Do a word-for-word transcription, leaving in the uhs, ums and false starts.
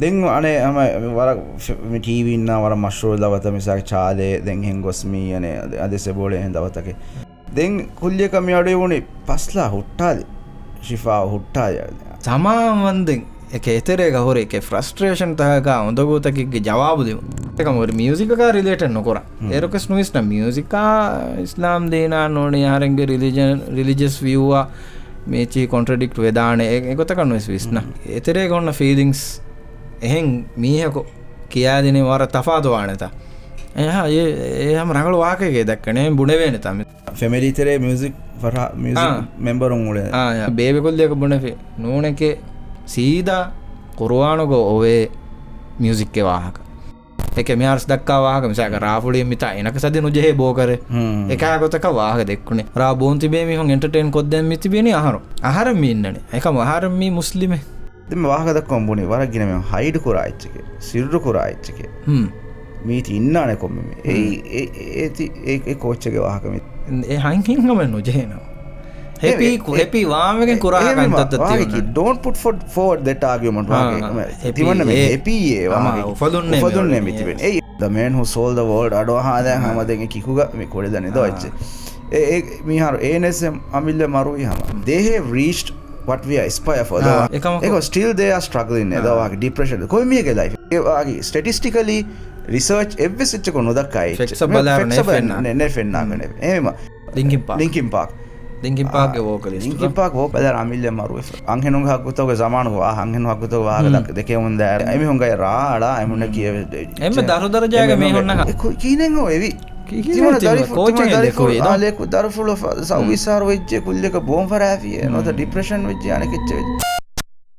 ދެން އަނެއް ހަމަ ވަރަށް މި ޓީވީންނާ ވަރަށް މަޝްހޫރު ދަވަތަ މިސާ ޗާލޭ ދެން ހެން ގޮސް މީ އަނެ އަދެސް އެބޯޅެ އެހެން ދަވަތަކެ. ދެން ކުއްލިއަކަށް މި އަޑު އިވުނީ ފަސްލާ ހުއްޓާލި، ޝިފާ ހުއްޓާލި. ސަމާ ވަންދެން އެކެ އެތެރޭގަ ހުރި އެކެ ފްރަސްޓްރޭޝަން ތަކަކާ އުނދަގޫތަކެއްގެ ޖަވާބު ދިމުން. އެކަމަކު މިއުޒިކަކާ ރިލޭޓެޑް ނުކުރާ. އޭރުކެސް ނުވިސްނަ މިއުޒިކާ އިސްލާމް ދީނާ ނޫނީ އަހަރެންގެ ރިލިޖަން، ރިލިޖަސް ވިއުއާ މޭޗީ ކޮންޓްރަޑިކްޓް ވެދާނެ އެ، އެގޮތަކަށް ނުވެސް ވިސްނަ. އެތެރޭގަ އޮންނަ ފީލިންގްސް އެހެން މީހަކު ކިޔާދިނީ ވަރަށް ތަފާތު ވާނެތާ. އެހާ، އެ، އެ ހަމަ ރަނގަޅު ވާހަކައެއް ދައްކަނީ ބުނެވޭނެތާ. ފެމިލީ ތެރޭ މިއުޒިކް ފަރާ، މިއުޒިކް މެމްބަރުން އުޅޭ. ބޭބެ ކުއްލިއަކަށް ބުނެފި ނޫނެކޭ ސީދާ ޤުރުއާނުގަ އޮވޭ މިއުޒިކްގެ ވާހަކަ. އެކެ މިހާރުސް ދައްކާ ވާހަކަ މިސާލަކަށް ރާފުޅީ މިތާ އިނަކަސް އަދި ނުޖެހޭ ބޯކަރެއް. އެކާ ގޮތަކަށް ވާހަކަ ދެއްކުނީ. ރާ ބޯން ތިބޭ މީހުން އެންޓަޓެއިން ކޮށްދޭން މި ތިބީނީ އަހަރު. އަހަރެން މި އިންނަނީ. އެކަމު އަހަރެން މީ މުސްލިމެއް. ދެން މި ވާހަކަ ދައްކަމުން ބުނީ ވަރަށް ގިނަ މީހުން ހައިޑް ކުރާ އެއްޗެކޭ، ސިއްރު ކުރާ އެއްޗެކޭ. މީތި އިންނާނެ ކޮންމެ މީ. އެއީ، އެ، އެ، އެ، އެ، އެ ކޯޗެއްގެ ވާހަކަ މީ. އެ ހަން ހިނގަމެއް ނުޖެހޭނަމަ. ހެޕީ ކު-، ހެޕީ ވާންވެގެން ކުރާ ކަންތައްތައް ތިއުންނަނީ. Don't put for-, forward that argument. ވާހަކަ ތިމަންނަ މީ ހެޕީ އެ ވާހަކަ. އުފަލުންނޭ މި ތިބެން. އެއީ the man who sold the world އަޑުއަހާލާ ހަމަ ދެން ކިކުގަ މި ކުޅެދަނީ ދޯ އެއްޗެއް. އެ، އެ މީހާރު އޭނަސް އަމިއްލަ މަރުވީ ހަމަ. They have reached what we aspire for. އާ، ދޯ އެކަމަކު. އެކަމަކު still they are struggling ދޯ ވާހަކަ ޑިޕްރެޝަން. ކޮންމެ މީހެއްގެ ލައިފް. އެ ވާގި ސްޓެޓިސްޓިކަލީ ރިސާޗް އެއްވެސް އެއްޗަކު ނުދައްކާ އެއްޗެއް. ފެކްޓްސް ބަލާއިރު ނެ ފެންނާ. ނެ ފެންނާ ގަނެ. އެހެމަ. ލިންކިން ޕާކް. ލިންކިން ޕާކް. ލިންކިން ޕާކްގެ ވޯކަލިސްޓް. ލިންކިން ޕާކް ވޯކަލިސްޓް އަމިއްލަ މަރުވެފަ. އަންހެނުންގެ ހައްގުތަކުގެ ޒަމާނުގެ ވާހަ އަންހެނު ހައްގުތަކުގެ ވާހަކަ ދައްކަ ދެކެމުން ދާ. އެމީހުންގައި ރާ އަޅާ އެމުންނަކީ ކީއެވެ. އެންމެ ދަށު ދަރަޖާގެ މީހުންނަކަށް. ކީނެއް އެވި. ތިމަން ދަރިފު، ތިމަން ދަރިފު އާލެކު ދަރިފުޅު ސައުވީސާރު ވެއްޖެ ކުއްލިއަކަށް ބޯން ފަރާފިއެ. ނުވަތަ ޑިޕްރެޝަން ވެއްޖެ އަނެކެއްޗެއް ވެއްޖެ.